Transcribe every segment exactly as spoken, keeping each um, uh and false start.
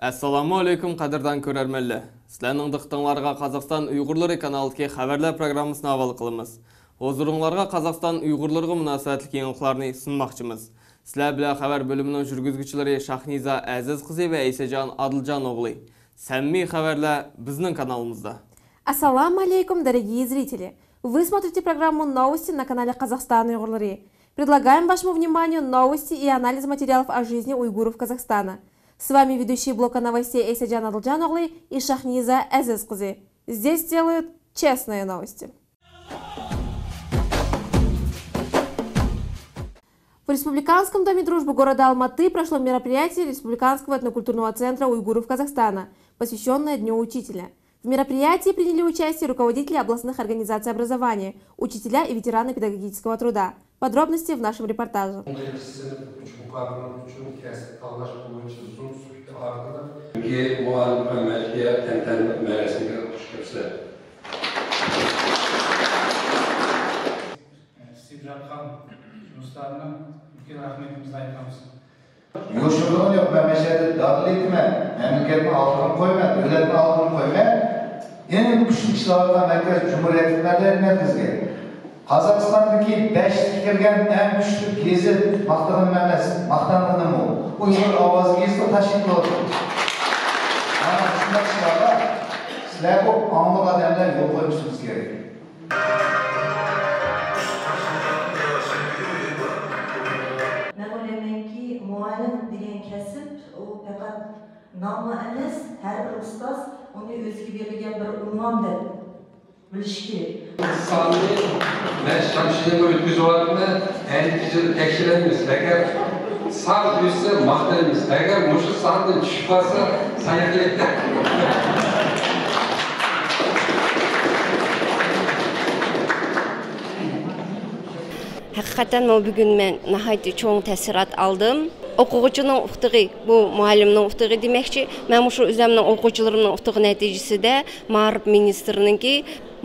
ئەسسالامۇ ئەلەيكۇم، قەدىردان كۆرەرمەنلەر! سىلەرنىڭ دىققىتىڭلارغا قازاقىستان ئۇيغۇرلىرى كانالىدىكى خەۋەرلەر پروگراممىسىنى ھاۋالە قىلىمىز. ھۇزۇرۇڭلارغا قازاقىستان ئۇيغۇرلىرىغا مۇناسىۋەتلىك يېڭىلىقلارنى سۇنماقچىمىز. سىلەر بىلەن خەۋەر بۆلۈمىنىڭ جۈرگۈزگۈچىلىرى شاھنىزا ئەزىز قىزى ۋە ئەيسەجان ئادىلجان ئوغلى. سەمىمىي خەۋەرلەر بىزنىڭ كانالىمىزدا. Ассаламу алейкум, дорогие зрители! Вы смотрите программу «Новости» на канале «Казахстан Уйгурлары». Предлагаем вашему вниманию новости и анализ материалов о жизни уйгуров Казахстана. С вами ведущие блока новостей Эйсаджан Адлджаноглы и Шахниза Азиз Кызы. Здесь делают честные новости. В Республиканском доме дружбы города Алматы прошло мероприятие Республиканского этнокультурного центра уйгуров Казахстана, посвящённое Дню учителя. В мероприятии приняли участие руководители областных организаций образования, учителя и ветераны педагогического труда. Подробности в нашем репортаже. Birinchi sinf uchun muqarrar uchun kasb tanlash bo'yicha Zoom suhbati orqali. Chunki muallim va majliga tantanali marasiga xush kelibsizlar. Siz yapqan jumishlarni ulkan rahmatimizni aytamiz. يوشۇرغىنىم يوق، مەن مەشەدە دادىل ئېيتىمەن، مەملىكەتنىڭ ئالدىغىمۇ قويىمەن، دۆلەتنىڭ ئالدىغىمۇ قويىمەن. ئەڭ كۈچلۈك ئىشلەۋاتقان مەركەز جۇمھۇرىيەتلىك مەدەنىيەت مەركىزىگە. قازاقىستاندىكى بەشلىككە كىرگەن ئەڭ كۈچلۈك گېزىت، ماختىغىنىم ئەمەس، ماختانغىنىممۇ، ئۇيغۇر ئاۋازى گېزىتى تەشكىل قىلىۋاتىدۇ. مانا شۇنداق ئىشلارغا سىلەر بۇ ئاڭلىق ئادەملەر يول قويمىشىڭىز كېرەك. مەن ئويلايمەنكى، مۇئەللىم دېگەن كەسىپ، ئۇ پەقەت ناملا ئەمەس، ھەر بىر ئۇستاز ئۇنى ئۆزىگە بېرىلگەن بىر ئۇنۋان دەپ بىلىشى كېرەك. ساننى مەن شەمشىرىمنى ئۆتكۈزۈۋاتىمەن، ئەنتىجىنى تەكشۈرەيمىز. ئەگەر سان ئۆسسە، ماختايمىز. ئەگەر مۇشۇ ساندىن چۈشۈپ قالسا، ساياق يەيدۇ. ھەقىقەتەنمۇ بۈگۈن مەن ناھايىتى چوڭ تەسىرات ئالدىم. ئوقۇغۇچىنىڭ ئۇتۇقى، بۇ مۇئەللىمنىڭ ئۇتۇقى دېمەكچى. مەن مۇشۇ ئۆزۈمنىڭ ئوقۇغۇچىلىرىمنىڭ ئۇتۇقى نەتىجىسىدە مائارىپ مىنىستىرىنىڭكى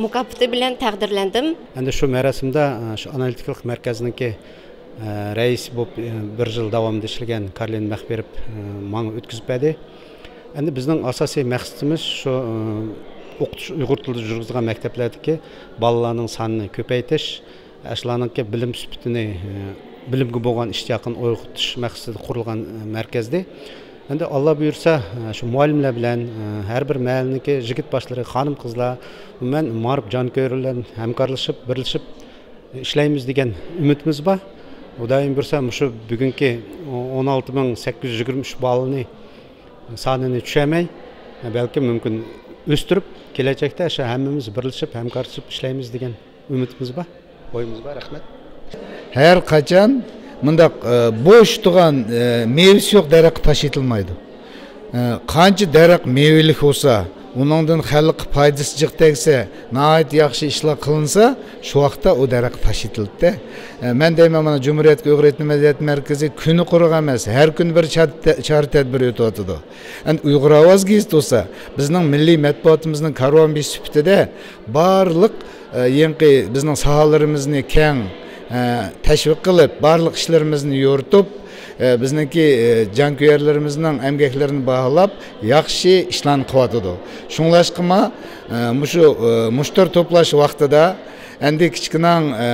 مۇكاپاتى بىلەن تەقدىرلەندىم. ئەمدى شۇ مەراسىمدا، ئە، شۇ ئانالىتىكىلىق مەركەزنىڭكى، ئە، رەئىسى بولۇپ، ئە، بىر يىل داۋامىدا ئىشلىگەن كارلىن مەخپىروف، ئە، ماڭا ئۆتكۈزۈپ بەردى. ئەمدى بىزنىڭ ئاساسىي مەقسىتىمىز شۇ، ئە، ئوقۇتۇش ئۇيغۇر تىلىدا يۈرگۈزىدىغان مەكتەپلەردىكى بالىلارنىڭ سانىنى كۆپەيتىش، ئاشۇلارنىڭكى بىلىم سۈپىتىنى، ئە، بىلىمگە بولغان ئىشتىياقىنى ئويغىتىش مەقسىتىدە قۇرۇلغان، ئە، مەركەزدى. ئەمدى ئاللا بۇيرۇسا، ئە، شۇ مۇئەللىملەر بىلەن، ئە، ھەر بىر مەھەللىنىڭكى يىگىت باشلىرى، خانىم قىزلار، ئومۇمەن مائارىپ جانكۆيەرلەر بىلەن ھەمكارلىشىپ، بىرلىشىپ ئىشلەيمىز دېگەن ئۈمىدىمىز بار. خۇدايىم بۇيرۇسا، مۇشۇ بۈگۈنكى ئون ئالتە مىڭ سەككىز يۈز يىگىرمە ئۈچ بالىنى سانىنى چۈشۈرمەي، بەلكىم مۇمكىن ئۆستۈرۈپ، كېلەچەكتە شۇ ھەممىمىز بىرلىشىپ، ھەمكارلىشىپ ئىشلەيمىز دېگەن ئۈمىدىمىز بار، ئويىمىز بار. رەھمەت. ھەر قاچان مۇنداق، ئە، بوش تۇرغان، ئە، مېۋىسى يوق دەرەخكە تاش ئېتىلمايدۇ. ئە، قانچە دەرەخ مېۋىلىك بولسا، ئۇنىڭدىن خەلققە پايدىسى جىق تەگسە، ناھايىتى ياخشى ئىشلار قىلىنسا، شۇ ۋاقىتتا ئۇ دەرەخكە تاش ئېتىلىدۇ. ئە، مەن دەيمەن، مانا، جۇمھۇرىيەتتىكى ئۇيغۇر ئېتنو مەدەنىيەت مەركىزى كۈنى قۇرۇق ئەمەس، ھەر كۈنى بىر چار-، چارە تەدبىر ئۆتۈۋاتىدۇ. ئەمدى ئۇيغۇر ئاۋازى گېزىتى بولسا، بىزنىڭ مىللىي مەتبۇئاتىمىزنىڭ كارۋان بېشى سۈپىتىدە بارلىق، ئە، يېڭىقى بىزنىڭ ساھەلىرىمىزنى كەڭ، ئە، تەشۋىق قىلىپ، بارلىق ئىشلىرىمىزنى يورۇتۇپ، ئە، بىزنىڭكى، ئە، جانكۆيەرلىرىمىزنىڭ ئەمگەكلىرىنى باھالاپ، ياخشى ئىشلارنى قىلىۋاتىدۇ. شۇڭلاشقىمۇ، ئە، مۇشۇ، ئە، مۇشتەرى توپلاش ۋاقتىدا ئەمدى كىچىكىنىڭ، ئە،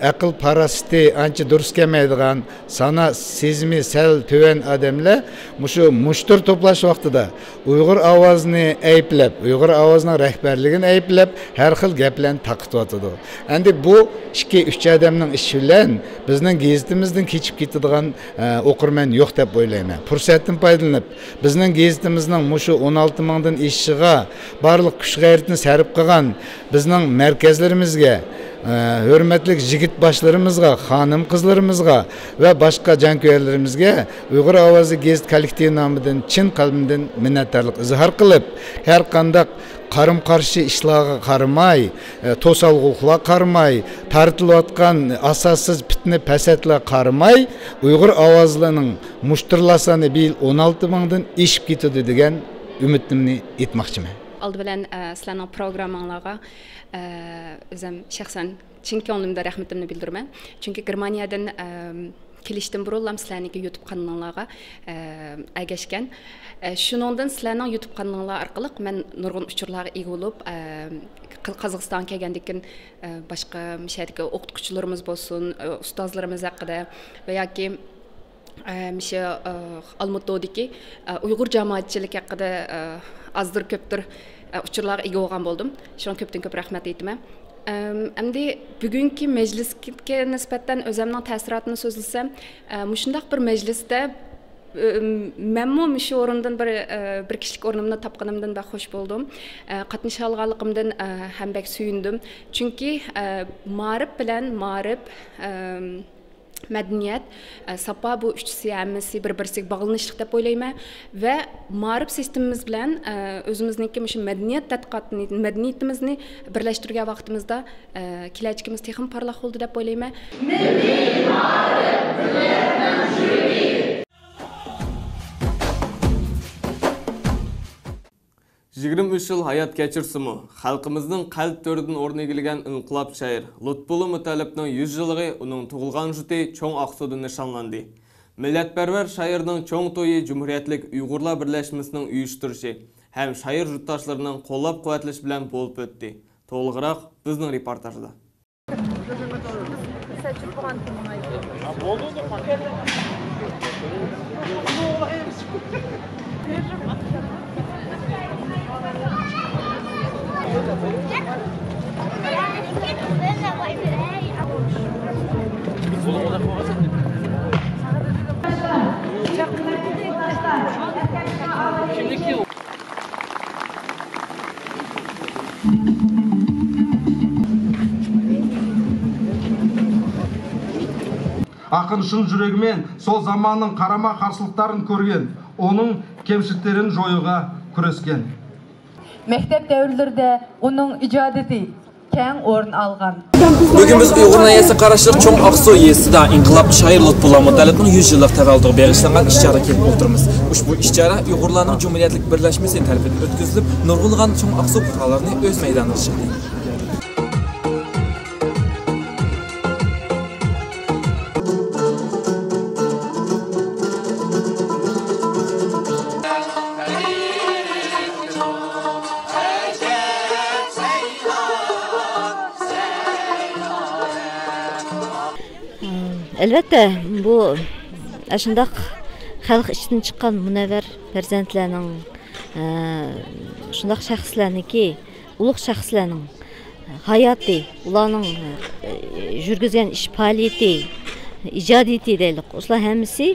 ئەقىل پاراسىتى ئانچە دۇرۇس كەلمەيدىغان، سانا سېزىمى سەل تۆۋەن ئادەملەر مۇشۇ مۇشتەرى توپلاش ۋاقتىدا ئۇيغۇر ئاۋازىنى ئەيىبلەپ، ئۇيغۇر ئاۋازىنىڭ رەھبەرلىكىنى ئەيىبلەپ، ھەر خىل گەپلەرنى تارقىتىۋاتىدۇ. ئەمدى بۇ ئىككى، ئۈچ ئادەمنىڭ ئىشى بىلەن بىزنىڭ گېزىتىمىزدىن كېچىپ كېتىدىغان، ئە، ئوقۇرمەن يوق دەپ ئويلايمەن. پۇرسەتتىن پايدىلىنىپ، بىزنىڭ گېزىتىمىزنىڭ مۇشۇ ئون ئالتە مىڭدىن ئېشىشىغا بارلىق كۈچ-غەيرىتىنى سەرپ قىلغان بىزنىڭ مەركەزلىرىمىزگە، ئە، ھۆرمەتلىك يىگىت باشلىرىمىزغا، خانىم قىزلىرىمىزغا ۋە باشقا جانكۆيەرلىرىمىزگە ئۇيغۇر ئاۋازى گېزىت كوللېكتىۋى نامىدىن چىن قەلبىمدىن مىننەتدارلىق ئىزھار قىلىپ، ھەر قانداق قارىمۇ-قارشى ئىشلارغا قارىماي، ئە، توسالغۇلۇقلارغا قارىماي، تارتىلىۋاتقان ئاساسسىز پىتنە-پەساتلارغا قارىماي، ئۇيغۇر ئاۋازلىرىنىڭ مۇشتەرىلەر سانى بۇ يىل ئون ئالتە مىڭدىن ئېشىپ كېتىدۇ دېگەن ئۈمىدىمنى ئېيتماقچىمەن. ئالدى بىلەن، ئە، سىلەرنىڭ پروگرامماڭلارغا، ئە، ئۆزۈم شەخسەن چىن كۆڭلۈمدە رەھمىتىمنى بىلدۈرىمەن. چۈنكى گېرمانىيەدىن، ئەم، كېلىشتىن بۇرۇنلا سىلەرنىڭكى يۇتۇب قانىلىڭلارغا، ئە، ئەگەشكەن. ئە، شۇنىڭدىن سىلەرنىڭ يۇتۇب قانىلىڭلار ئارقىلىق مەن نۇرغۇن ئۇچۇرلارغا ئىگە بولۇپ، ئە، ق-، قازاقىستانغا كەلگەندىن كېيىن، ئە، باشقا مۇشۇ يەردىكى ئوقۇتقۇچىلىرىمىز بولسۇن، ئە، ئۇستازلىرىمىز ھەققىدە ۋە ياكى، ئە، مۇشۇ، ئە، ئالمۇتىدىكى، ئە، ئۇيغۇر جامائەتچىلىكى ھەققىدە، ئە، ئازدۇر كۆپتۇر، ئە، ئۇچۇرلارغا ئىگە بولغان بولدۇم. شۇڭا كۆپتىن كۆپ رەھمەت ئېيتىمەن. ئەم، ئەمدى بۈگۈنكى مەجلىسكە نىسبەتەن ئۆزەمنىڭ تەسىراتىنى سۆزلىسەم، ئە، مۇشۇنداق بىر مەجلىستە، ئەم، مەنمۇ مۇشۇ ئورۇندىن بىر، ئە، بىر كىشىلىك ئورنۇمنى تاپقىنىمدىن بەك خوش بولدۇم. ئە، قاتنىشالىغانلىقىمدىن، ئە، ھەم بەك سۆيۈندۈم. چۈنكى، ئە، مائارىپ بىلەن مائارىپ، ئەم، مەدەنىيەت، ئە، ساپا، بۇ ئۈچىسى ھەممىسى بىر-بىرسىگە باغلىنىشلىق دەپ ئويلايمەن ۋە مائارىپ سىستېمىمىز بىلەن، ئە، ئۆزىمىزنىڭكى مۇشۇ مەدەنىيەت تەتقىقاتىنى، مەدەنىيىتىمىزنى بىرلەشتۈرگەن ۋاقتىمىزدا، ئە، كېلەچىكىمىز تېخىمۇ پارلاق بولىدۇ دەپ ئويلايمەن. يىگىرمە ئۈچ يىل ھايات كەچۈرسىمۇ، خەلقىمىزنىڭ قەلب تۆرىدىن ئورۇن ئىگىلىگەن ئىنقىلاب شائىر لۇتپۇللا مۇتەللىپنىڭ يۈز يىللىقى ئۇنىڭ تۇغۇلغان يۇرتى چوڭ ئاقسۇدا نىشانلاندى. مىللەتپەرۋەر شائىرنىڭ چوڭ تويى جۇمھۇرىيەتلىك ئۇيغۇرلار بىرلەشمىسىنىڭ ئۇيۇشتۇرۇشى ھەم شائىر يۇرتداشلىرىنىڭ قوللاپ-قۇۋۋەتلىشى بىلەن بولۇپ ئۆتتى. تولۇقراق بىزنىڭ رېپورتاژدا. ئاقىن شۇن يۈرىكى بىلەن شۇ زاماننىڭ قارىما-قارشىلىقلىرىنى كۆرگەن، ئۇنىڭ كەمچىلىكلىرىنى جويۇشقا كۈرەشكەن. مەكتەپ دەۋرلىرىدە ئۇنىڭ ئىجادىيىتى كەڭ ئورۇن ئالغان. بۈگۈن بىز ئۇيغۇر ناھىيەسىگە قاراشلىق چوڭ ئاقسۇ يېزىسىدا ئىنقىلابچى شائىر لۇتپۇللا مۇتەللىپنىڭ يۈز يىللىق تەۋەللۇقىغا بېغىشلانغان ئىش چاغىغا كېلىپ ئولتۇرىمىز. ئۇشبۇ ئىش چاغا ئۇيغۇرلارنىڭ جۇمھۇرىيەتلىك بىرلەشمىسى تەرىپىدىن ئۆتكۈزۈلۈپ، نۇرغۇنلىغان چوڭ ئاقسۇ پۇقرالىرىنى ئۆز مەيدانىغا چىقتى. ئەلۋەتتە، بۇ ئاشۇنداق خەلق ئىچىدىن چىققان مۇنەۋۋەر پەرزەنتلەرنىڭ، ئە، شۇنداق شەخسلەرنىڭكى، ئۇلۇغ شەخسلەرنىڭ ھاياتى، ئۇلارنىڭ، ئە، يۈرگۈزگەن ئىش پائالىيىتى، ئىجادىيىتى دەيلى، ئۇلار ھەممىسى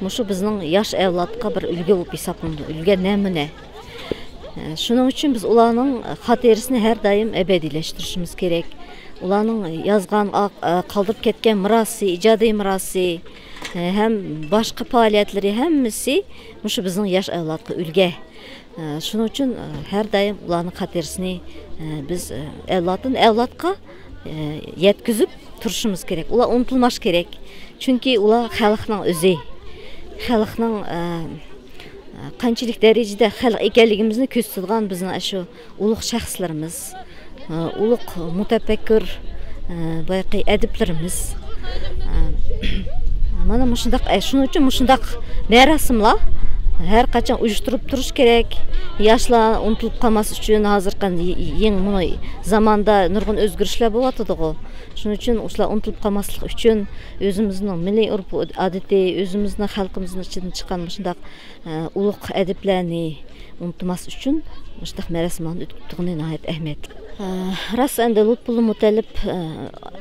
مۇشۇ بىزنىڭ ياش ئەۋلادقا بىر ئۈلگە بولۇپ ھېسابلىنىدۇ، ئۈلگە نەمۇنە. شۇنىڭ ئۈچۈن بىز ئۇلارنىڭ خاتىرىسىنى ھەر دائىم ئەبەدىيلەشتۈرۈشىمىز كېرەك. ئۇلارنىڭ يازغان، قالدۇرۇپ كەتكەن مىراسى، ئىجادىي مىراسى، ھەم باشقا پائالىيەتلىرى ھەممىسى مۇشۇ بىزنىڭ ياش ئەۋلادقا ئۈلگە. شۇنىڭ ئۈچۈن ھەر دائىم ئۇلارنىڭ خاتىرىسىنى بىز ئەۋلادتىن ئەۋلادقا يەتكۈزۈپ تۇرۇشىمىز كېرەك. ئۇلار ئۇنتۇلماس كېرەك. چۈنكى ئۇلار خەلقنىڭ ئۆزى. خەلقنىڭ، ئە، قانچىلىك دەرىجىدە خەلق ئىكەنلىكىمىزنى كۆرسىتىدىغان بىزنىڭ ئاشۇ ئۇلۇغ شەخسلىرىمىز، ئە، ئۇلۇغ مۇتەپەككۇر، ئە، بايىقى ئەدىبلىرىمىز. ئە، مانا مۇشۇنداق، ئە، شۇنىڭ ئۈچۈن مۇشۇنداق مەراسىملار ھەر قاچان ئۇيۇشتۇرۇپ تۇرۇش كېرەك. ياشلار ئۇنتۇلۇپ قالماس ئۈچۈن ھازىرقى يېڭى مۇنۇ زاماندا نۇرغۇن ئۆزگىرىشلەر بولۇۋاتىدىغۇ. شۇنىڭ ئۈچۈن ئۇشۇلار ئۇنتۇلۇپ قالماسلىق ئۈچۈن ئۆزىمىزنىڭ مىللىي ئۆرپ-ئادىتى، ئۆزىمىزنىڭ خەلقىمىزنىڭ ئىچىدىن چىققان مۇشۇنداق، ئە، ئۇلۇغ ئەدىبلەرنى ئۇنتۇماس ئۈچۈن مۇشۇنداق مەراسىملارنى ئۆتكۈزۈۋاتقىنى ناھايىتى ئەھمىيەتلىك. ئە، راست، ئەمدى لۇتپۇللا مۇتەللىپ، ئە،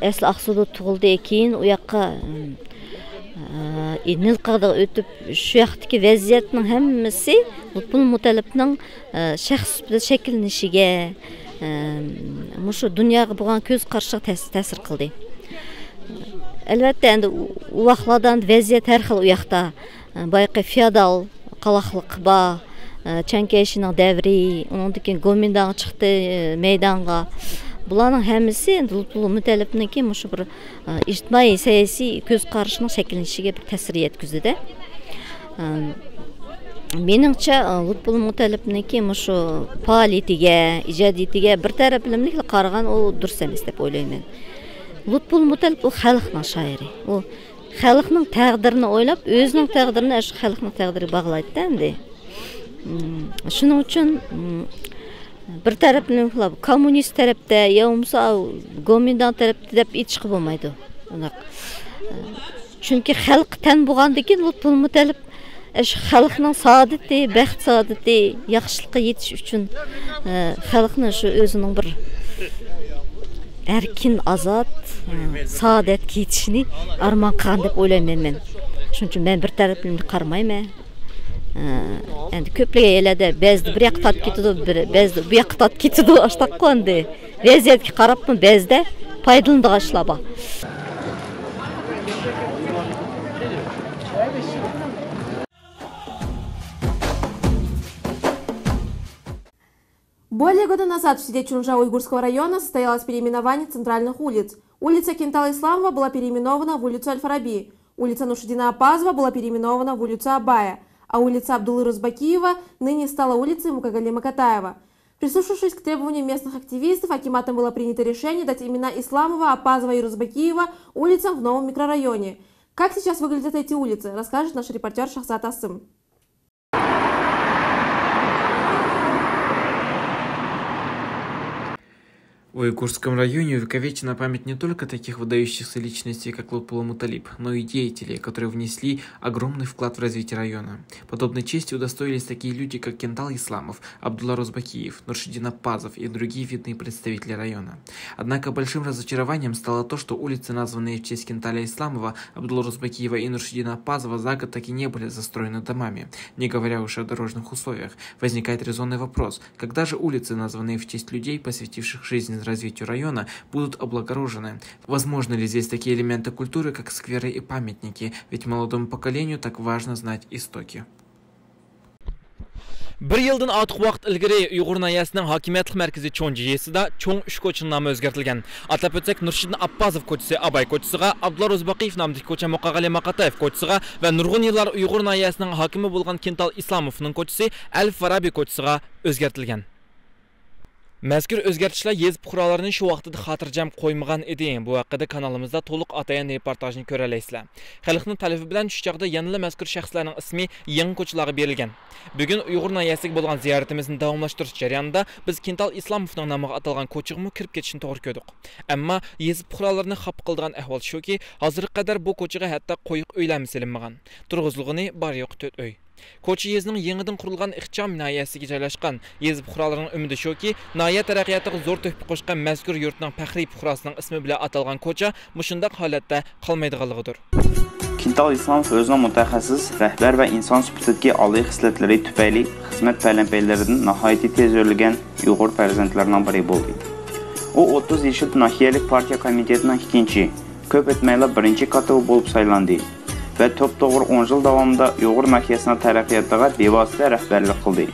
ئەسلى ئاقسۇدا تۇغۇلدى، كېيىن ئۇ ياققا، ئە، ئە، نىل قىرغىقىغا ئۆتۈپ، شۇ ياقتىكى ۋەزىيەتنىڭ ھەممىسى لۇتپۇللا مۇتەللىپنىڭ، ئە، شەخس سۈپىتىدە شەكىللىنىشىگە، ئە، مۇشۇ دۇنياغا بولغان كۆز قارىشىغا تەس-، تەسىر قىلدى. ئەلۋەتتە، ئەمدى ئۇ، ئۇ ۋاقىتلاردا ئەمدى ۋەزىيەت ھەر خىل ئۇ ياقتا. بايىقى فېئودال قالاقلىق بار، چياڭ كەيشىنىڭ دەۋرى، ئۇنىڭدىن كېيىن گومىنداڭ چىقتى مەيدانغا. بۇلارنىڭ ھەممىسى لۇتپۇللا مۇتەللىپنىڭكى مۇشۇ بىر ئىجتىمائىي سىياسىي كۆز قارىشىنىڭ شەكىللىنىشىگە بىر تەسىر يەتكۈزدى-دە. مېنىڭچە، لۇتپۇللا مۇتەللىپنىڭكى مۇشۇ پائالىيىتىگە، ئىجادىيىتىگە بىر تەرەپلىمىلىك قارىغان ئۇ دۇرۇس ئەمەس دەپ ئويلايمەن. لۇتپۇللا مۇتەللىپ ئۇ خەلقنىڭ شائىرى. ئۇ خەلقنىڭ تەقدىرىنى ئويلاپ، ئۆزىنىڭ تەقدىرىنى ئاشۇ خەلقنىڭ تەقدىرىگە باغلايدۇ ئەمدى. مم، شۇنىڭ ئۈچۈن، مم، بىر تەرەپلىمە كوممۇنىست تەرەپتە يا بولمىسا گومىنداڭ تەرەپتە دەپ ئېيتىشقا بولمايدۇ. ئۇنداق. چۈنكى خەلققە تەن بولغاندىكىن، لۇتپۇلمۇتەلىپ شۇ خەلقنىڭ سائادىتى، بەخت سائادىتى، ياخشىلىققا يېتىش ئۈچۈن، ئە، خەلقنى شۇ ئۆزىنىڭ بىر ئەركىن، ئازاد، ئە، سائادەتكە يېتىشىنى ئارمان قىلغان دەپ ئويلايمەن مەن. شۇنىڭ ئۈچۈن مەن بىر تەرەپلىمىلىك قارىمايمەن. ئە، ئەمدى كۆپلىگەن يەرلەردە بەزىدە بىر ياققا تارتىپ كېتىدۇ، بىر، بەزىدە بۇ ياققا تارتىپ كېتىدۇ، ئاشتاق قىلىندى. ۋەزىيەتكە قاراپمۇ بەزىدە پايدىلىنىدىغان ئىشلار بار. Более года назад в селе Чунжа Уйгурского района состоялось переименование центральных улиц. Улица Кинтала Исламова была переименована в улицу Аль-Фараби, улица Нуршидина Апазова была переименована в улицу Абая, а улица Абдуллы Рузбакиева ныне стала улицей Мукагали Макатаева. Прислушавшись к требованию местных активистов, акиматом было принято решение дать имена Исламова, Апазова и Рузбакиева улицам в новом микрорайоне. Как сейчас выглядят эти улицы, расскажет наш репортёр Шахзат Асым. В Уйгурском районе увековечена память не только таких выдающихся личностей, как Лутфулла Муталиб, но и деятелей, которые внесли огромный вклад в развитие района. Подобной чести удостоились такие люди, как Кентал Исламов, Абдулла Розбакиев, Нуршидин Аппазов и другие видные представители района. Однако большим разочарованием стало то, что улицы, названные в честь Кенталя Исламова, Абдулла Розбакиева и Нуршидина Аппазова, за год так и не были застроены домами, не говоря уже о дорожных условиях. Возникает резонный вопрос, когда же улицы, названные в честь людей, посвятивших жизнь развитию района, будут облагорожены? Возможны ли здесь такие элементы культуры, как скверы и памятники? Ведь молодому поколению так важно знать истоки. بىر يىلدىن ئارتۇق ۋاقىت ئىلگىرى ئۇيغۇر ناھىيەسىنىڭ ھاكىمىيەتلىك مەركىزى چونجى يېزىسىدا چوڭ ئۈچ كوچىنىڭ نامى ئۆزگەرتىلگەن. ئاتاپ ئۆتسەك، نۇرشىدىن ئاپپازوف كوچىسى ئاباي كوچىسىغا، ئابدۇللا روزباقىيېف نامىدىكى كوچا مۇقاغالى ماقاتايېف كوچىسىغا ۋە نۇرغۇن يىللار ئۇيغۇر ناھىيەسىنىڭ ھاكىمى بولغان كېنتال ئىسلاموفنىڭ كوچىسى ئەل فارابى كوچىسىغا ئۆزگەرتىلگەن. مەزكۇر ئۆزگەرتىشلەر يېزا پۇقرالىرىنى شۇ ۋاقتىدا خاتىرجەم قويمىغان ئىدى. بۇ ھەققىدە كانالىمىزدا تولۇق ئاتايىن رېپورتاژنى كۆرەلەيسىلەر. خەلقنىڭ تەلىپى بىلەن شۇ چاغدا يەنىلا مەزكۇر شەخسلەرنىڭ ئىسمى يېڭى كوچىلارغا بېرىلگەن. بۈگۈن ئۇيغۇر ناھىيەسىگە بولغان زىيارىتىمىزنى داۋاملاشتۇرۇش جەريانىدا بىز كېنتال ئىسلاموفنىڭ نامىغا ئاتالغان كوچىغىمۇ كىرىپ كېتىشنى توغرا كۆردۇق. ئەمما يېزا پۇقرالىرىنى خاپا قىلىدىغان ئەھۋال شۇكى، ھازىرغا قەدەر بۇ كوچىغا ھەتتا قويۇق ئۆيلەرمۇ سېلىنمىغان. تۇرغۇزۇلغىنى بار-يوقى تۆت ئۆي. كوچا يېزىنىڭ يېڭىدىن قۇرۇلغان ئىخچام ناھىيەسىگە جايلاشقان. يېزا پۇقرالىرىنىڭ ئۈمىدى شۇكى، ناھىيە تەرەققىياتىغا زور تۆھپە قوشقان مەزكۇر يۇرتنىڭ پەخرىي پۇقراسىنىڭ ئىسمى بىلەن ئاتالغان كوچا مۇشۇنداق ھالەتتە قالمايدىغانلىقىدۇر. كېنتال ئىسلاموف ئۆزىنىڭ مۇتەخەسسىس، رەھبەر ۋە ئىنسان سۈپىتىدىكى ئالىي خىسلەتلىرى تۈپەيلى خىزمەت پەلەمپەيلىرىدىن ناھايىتى تېز ئۆرلىگەن ئۇيغۇر پەرزەنتلىرىنىڭ بىرى بولدى. ئۇ ئوتتۇز يېشىدا ناھىيەلىك پارتىيە كومىتېتىنىڭ ئىككىنچى، كۆپ ئۆتمەيلا بىرىنچى كاتىپى بولۇپ سايلاندى ۋە توپتوغرا ئون يىل داۋامىدا ئۇيغۇر ناھىيەسىنىڭ تەرەققىياتىغا بىۋاسىتە رەھبەرلىك قىلدى.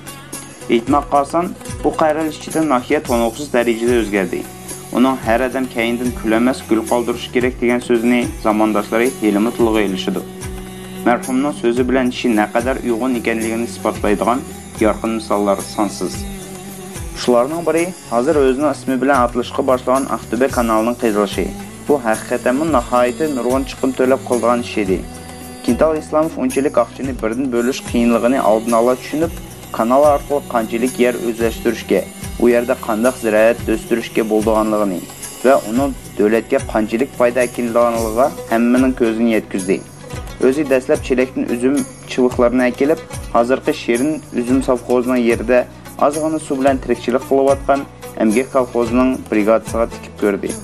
ئېيتماققا ئاسان، بۇ قەرەل ئىچىدە ناھىيە تونۇغۇسىز دەرىجىدە ئۆزگەردى. ئۇنىڭ «ھەر ئادەم كەينىدىن كۈل ئەمەس، گۈل قالدۇرۇشى كېرەك» دېگەن سۆزىنى زامانداشلىرى ھېلىمۇ تىلغا ئېلىشىدۇ. مەرھۇمنىڭ سۆزى بىلەن ئىشى نەقەدەر ئۇيغۇن ئىكەنلىكىنى ئىسپاتلايدىغان يارقىن مىساللار سانسىز. شۇلارنىڭ بىرى، ھازىر ئۆزىنىڭ ئىسمى بىلەن ئاتىلىشقا باشلىغان ئاقتۆبە كانالىنىڭ قېزىلىشى. بۇ ھەقىقەتەنمۇ ناھايىتى نۇرغۇن چىقىم تۆلەپ قىلىدىغان ئىش ئىدى. كېنتال ئىسلاموف ئۇنچىلىك ئاقچىنى بىردىن بۆلۈش قىيىنلىقىنى ئالدىن ئالا چۈشىنىپ، كانال ئارقىلىق قانچىلىك يەر ئۆزلەشتۈرۈشكە، ئۇ يەردە قانداق زىرائەت ئۆستۈرۈشكە بولىدىغانلىقىنى ۋە ئۇنىڭ دۆلەتكە قانچىلىك پايدا ئەكېلىدىغانلىقىغا ھەممىنىڭ كۆزىنى يەتكۈزدى. ئۆزى دەسلەپ چېلەكتىن ئۈزۈم چىۋىقلىرىنى ئەكېلىپ، ھازىرقى شېرىن ئۈزۈم سوفخوزىنىڭ يېرىدە ئازغىنە سۇ بىلەن تىرىكچىلىك قىلىۋاتقان ئەمگەك كالخوزىنىڭ برىگادىسىغا تىكىپ كۆردى.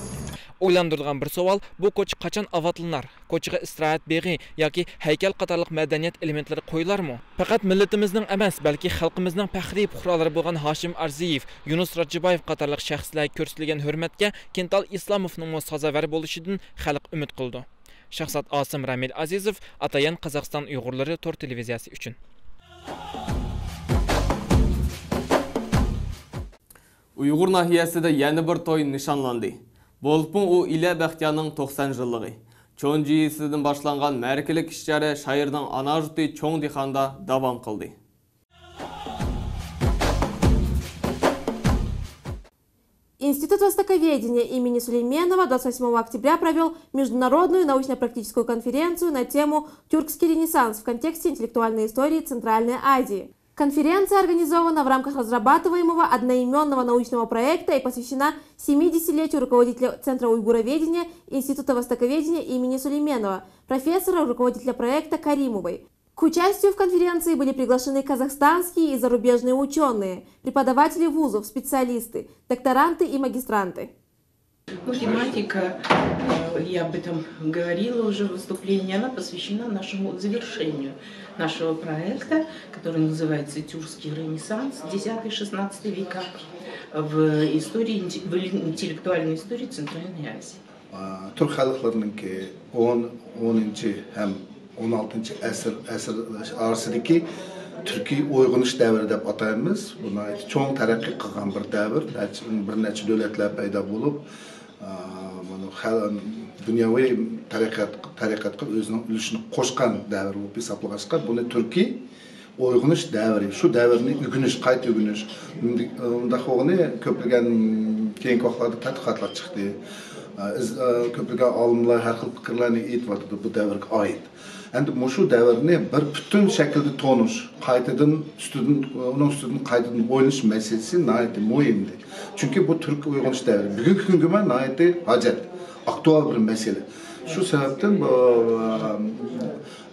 ئويلاندۇرىدىغان بىر سوئال، بۇ كوچا قاچان ئاۋاتلىنار؟ كوچىغا ئىستىراھەت بېغى ياكى ھەيكەل قاتارلىق مەدەنىيەت ئېلېمېنتلىرى قويۇلارمۇ؟ پەقەت مىللىتىمىزنىڭ ئەمەس، بەلكى خەلقىمىزنىڭ پەخرىي پۇقرالىرى بولغان ھاشىم ئارزىيېۋ، يۇنۇس راجىبايېۋ قاتارلىق شەخسلەرگە كۆرسىتىلگەن ھۆرمەتكە كېنتال ئىسلاموفنىڭمۇ سازاۋەر بولۇشىدىن خەلق ئۈمىد قىلىدۇ. شاھزات ئاسىم، رامىل ئازىزوف، ئاتايان، قازاقىستان ئۇيغۇرلىرى تور تېلېۋىزىيەسى ئۈچۈن. ئۇيغۇر ناھىيەسىدە يەنە بىر توي نىشانلاندى. بولۇپمۇ ئۇ ئىلى بەختىيارنىڭ توقسان يىللىقى. چونجى يېزىسىدىن باشلانغان مەرىكىلىك ئىش-چارە شاھىرنىڭ ئاناجۇتى چوڭ دىخاندا داۋام قىلدى. Институт востоковедения имени Сулейменова двадцать восьмого октября провёл международную научно-практическую конференцию на тему «Тюркский ренессанс в контексте интеллектуальной истории Центральной Азии». Конференция организована в рамках разрабатываемого одноимённого научного проекта и посвящена семидесятилетию руководителя Центра уйгуроведения Института востоковедения имени Сулейменова, профессора, руководителя проекта Каримовой. К участию в конференции были приглашены казахстанские и зарубежные учёные, преподаватели вузов, специалисты, докторанты и магистранты. Ну, тематика, э, я об этом говорила уже в выступлении, она посвящена нашему завершению нашего проекта, который называется «Тюркский ренессанс, десятый-шестнадцатый века в истории, инте-, в интеллектуальной истории Центральной Азии». Тۈرك خەلقلىرىنىڭكى ئون، ئونىنچى ھەم ئون ئالتىنچى ئەسىر، ئەسىر ئارىسىدىكى تۈركىي ئويغىنىش دەۋرى دەپ ئاتايمىز. بۇ ناھايىتى چوڭ تەرەققىي قىلغان بىر دەۋر. نەچچە، بىر نەچچە دۆلەتلەر پەيدا بولۇپ، ئا، مانا خەل-، دۇنياۋى تەرەققىيات، تەرەققىياتقا ئۆزىنىڭ ئۈلۈشىنى قوشقان دەۋر بولۇپ ھېسابلىغاچقا، بۇنى تۈركىي ئويغىنىش دەۋرى، شۇ دەۋرنى ئۆگىنىش، قايتا ئۆگىنىش. ئۇنداق بولغىنى كۆپلىگەن كېيىنكى ۋاقىتلاردا تەتقىقاتلار چىقتى. ئىز-، كۆپلىگەن ئالىملار ھەر خىل پىكىرلەرنى ئېيتىۋاتىدۇ بۇ دەۋرگە ئائىت. ئەمدى مۇشۇ دەۋرنى بىر پۈتۈن شەكىلدە تونۇش، قايتىدىن ئۈستىدىن، ئۇنىڭ ئۈستىدىن قايتىدىن ئويلىنىش مەسىلىسى ناھايىتى مۇھىمدى. چۈنكى بۇ تۈرك ئويغىنىش دەۋرى بۈگۈنكى كۈنگىمۇ ناھايىتى ھاجەت، ئاكتۇئال بىر مەسىلە. شۇ سەۋەبتىن بۇ، ئە،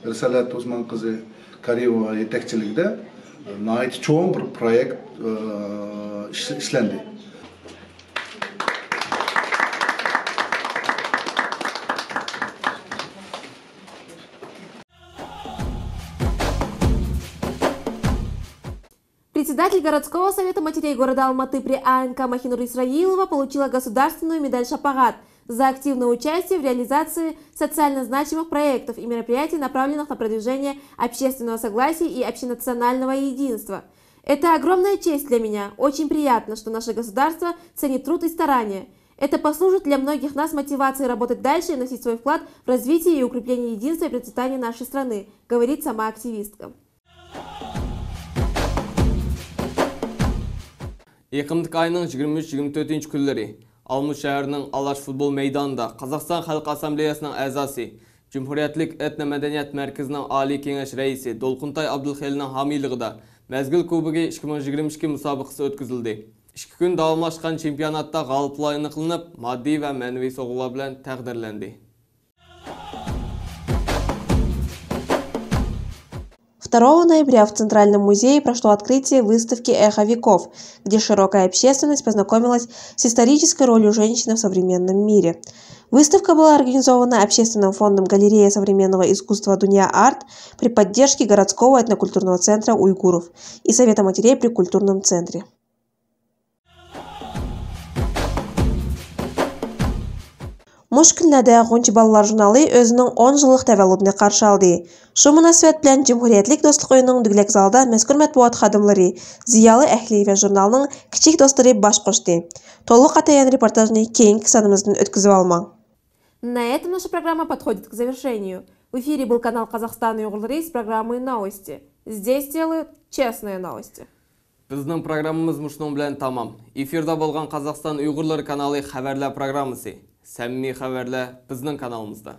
رىسالەت ئوسمان قىزى كارىموۋا يېتەكچىلىكىدە ناھايىتى چوڭ بىر پرويېكت، ئى، ئىش-، ئىشلەندى. Председатель городского совета матерей города Алматы при А Н К Махинур Исраилова получила государственную медаль «Шапагат» за активное участие в реализации социально значимых проектов и мероприятий, направленных на продвижение общественного согласия и общенационального единства. Это огромная честь для меня. Очень приятно, что наше государство ценит труд и старания. Это послужит для многих нас мотивацией работать дальше и вносить свой вклад в развитие и укрепление единства и процветания нашей страны, говорит сама активистка. ئېقىمدىكى ئاينىڭ يىگىرمە ئۈچ، يىگىرمە تۆتىنچى كۈنلىرى ئالمۇت شەھىرىنىڭ ئالاش فۇتبول مەيدانىدا قازاقىستان خەلق ئاسسامبلېيەسىنىڭ ئەزاسى، جۇمھۇرىيەتلىك ئېتنو مەدەنىيەت مەركىزىنىڭ ئالىي كېڭەش رەئىسى دولقۇنتاي ئابدۇلخېلىلنىڭ ھامىيلىقىدا مەزگىل كۇبوكى ئىككى مىڭ يىگىرمە ئىككى مۇسابىقىسى ئۆتكۈزۈلدى. ئىككى كۈن داۋاملاشقان چېمپىيوناتتا غالىبلار ئېنىقلىنىپ، ماددىي ۋە مەنىۋى سوۋغىلار بىلەن تەقدىرلەندى. Второго ноября в Центральном музее прошло открытие выставки «Эхо веков», где широкая общественность познакомилась с исторической ролью женщины в современном мире. Выставка была организована Общественным фондом «Галерея современного искусства Дунья Арт» при поддержке городского этнокультурного центра уйгуров и Совета матерей при культурном центре. مۇشۇ كۈنلەردە غۇنچە بالىلار ژۇرنالى ئۆزىنىڭ ئون يىللىق تەۋەللۇدىنى قارشى ئالدى. شۇ مۇناسىۋەت بىلەن جۇمھۇرىيەتلىك دوستلۇق ئۆيىنىڭ دۈگىلەك زالىدا مەزكۇر مەتبۇئات خادىملىرى، زىيالىي ئەھلى ۋە ژۇرنالنىڭ كىچىك دوستلىرى باش قوشتى. تولۇق ئاتايان رېپورتاژنى كېيىنكى سانىمىزدىن ئۆتكۈزۈۋالماڭ. На этом наша программа подходит к завершению. В эфире был канал «Казахстан Уйгурлары» с программой «Новости». Здесь делают честные новости. بىزنىڭ پروگراممىمىز مۇشۇنىڭ بىلەن تامام. ئېفىردا بولغان قازاقىستان ئۇيغۇرلىرى كانالى خەۋەرلەر پروگراممىسى. سەمىمىي خەۋەرلەر بىزنىڭ كانالىمىزدا.